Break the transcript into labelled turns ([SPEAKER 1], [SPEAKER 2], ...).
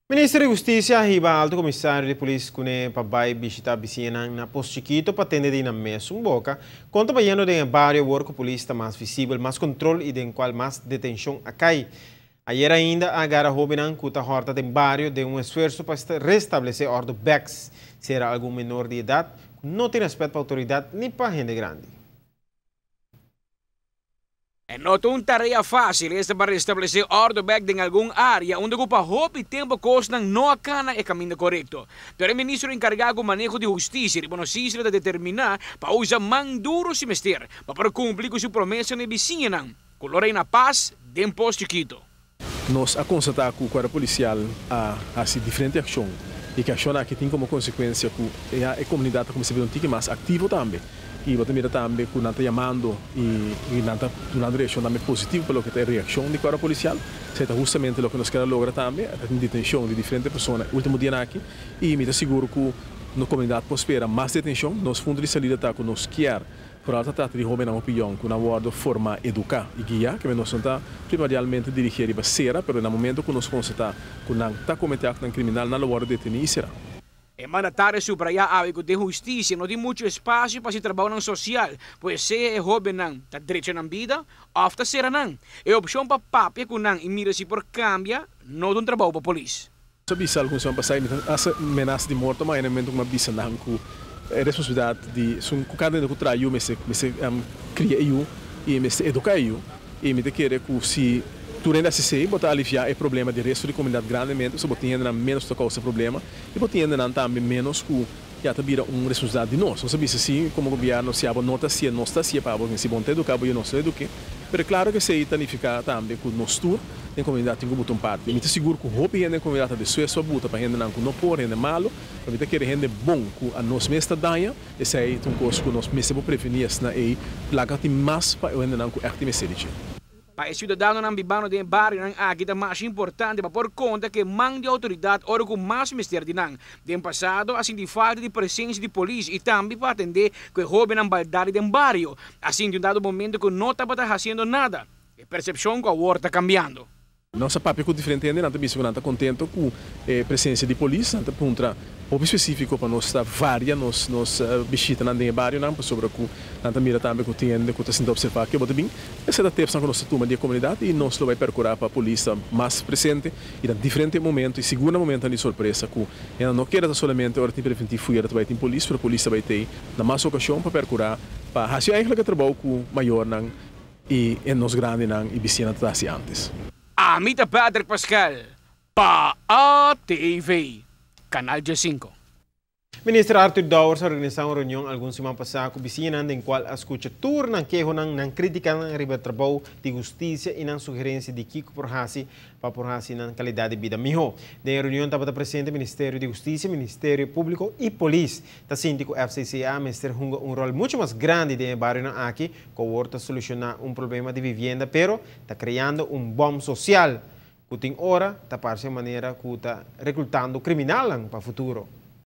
[SPEAKER 1] Minister di Husticia a hiba Alto Comisario di Polis cune pa bay bishita bisiñanan na Pos Chikito pa tende di nan mesun boca con ta bayendo den e bario awor cu polis ta mas visibel, mas control y den cual mas detencion a cay. Ayera ainda a gara hobennan cu ta horta den bario den un esfuerso pa restablece ordo bek. Sera algun menor di edad cu no tin respet pa autoridad ni pa hende grandi.
[SPEAKER 2] E no ta un tarea facil esta pa restablece ordo bek den algun area unda cu pa hopi tempo cosnan no a cana e caminda corecto. Pero e ministro encarga cu maneho di husticia riba nos isla ta determina pa usa man duro si mester pa por cumpli cu su promesa na e bisiñanan cu lo reina paz den Pos Chikito.
[SPEAKER 3] Nos a constata cu Cuerpo Policial a haci diferente accion y cu accionnan aki tin como consecuencia cu ya e comunidad ta cuminsa bira un tiki mas activo tambe y bo ta mira tambe cu nan ta yamando y nan ta dunando reaccion tambe positivo pa loke ta e reaccion di Cuerpo Policial. Esey ta hustamente loke nos kier a logra tambe, ta tin detencion di diferente persona e ultimo dianan aki y mi ta sigur cu nos comunidad por spera mas detencion. Nos punto di salida ta cu nos kier Vooral ta trata di hobennan hopi yòn ku nan wòrdu formá, eduká i guiá. Keme nos no ta primordialmente dirigí riba sera, pero na momento ku nos konstatá ku nan ta kometé aktonan kriminal, nan lo wòrdu detení i será.
[SPEAKER 2] E mandatario subrayá awe ku den hustisia no tin muchu espasio pa hasi trabounan sosial, pues sea e hobennan ta drecha nan bida òf ta sera nan. E opshon pa papia ku nan i mira si por kambia no ta un trabou pa polis.
[SPEAKER 3] Nos a bisa algun siman pasá i mi ta hasta menasa di morto, ma e momento ku mi a bisa nan ku e responsabilidat di esun ku kada hende ku traha yu mester mester kria e yu i mester eduká e yu. I mi ta kere ku si tur hende hasi esei bo ta aliviá e problema di resto di komunidat grandemente pasobra bo tin hendenan ménos ku ta kousa problema i bo tin hendenan tambe ménos ku ya ta bira un responsabilidat di nos. Nos a bisa si komo gobièrnu si abo no ta hasié nos ta hasié pa abo, si bo no ta eduká bo yu nos ta eduk'é. Pero e klaro ku esei ta nifiká tambe ku nos tur den komunidat tin ku buta un parti. Mi ta sigur ku hopi hende den komunidat ta dispuesto pa buta pa hendenan ku no por, hende malu, pero mi ta kere hende bon ku a nos mes ta daña. Esei ta un kos ku nos mester por prevení asina ei laga tin mas pa e hendenan ku ègt tin mester di dje.
[SPEAKER 2] Pa e siudadanonan bibando den e barionan aki ta masha importante pa por konta ku e man di outoridat ora ku mas mester di nan. Den pasado a sinti falta di presensia di polis i tambe pa atendé ku e hóbennan baldadi den bario. A sinti un dado momento ku no tabata hasiendo nada. E persepshon ku awor ta kambiando.
[SPEAKER 3] Nos a papia ku diferente hende, nan ta bisa ku nan ta kontento ku e presensia di polis. Nan ta puntra hopi spesífiko pa nos ta varia nos nos bishitanan den e barionan pasobra ku nan ta mira tambe ku tin hende ku ta sinta opservá ke bo ta bin. Esei ta tepsnan ku nos ta tuma di e komunidat i nos lo bai perkurá pa polis ta mas presente i na diferente momento i sigur na momentonan di sorpresa ku hende no keda ta solamente ora tin preventiv fuera ta bai tin polis pero polis ta bai tei na mas okashon pa perkurá pa hasi eigentlik e trabou ku mayornan I e nos grandinan i bisiñanan ta hasi antes.
[SPEAKER 2] Ami ta Patrick Pascal pa ATV, Canal 15.
[SPEAKER 1] Minister Arthur Dowers a organisa un reunion algun siman pasa cu bisiñanan den cual a scucha tur nan kehonan, nan criticanan riba e trabou di husticia y nan sugerencia di kico por haci pa por haci nan calidad di bida miho. Den e reunion tabata presente Ministerio di Husticia, Ministerio Publico y Polis. Ta sinti cu FCCA mester hunga un rol mucho mas grandi den e barionan aki cu awor ta soluciona un problema di vivienda pero ta creando un bom social cu tin ora ta parce manera cu ta reclutando criminalnan pa futuro.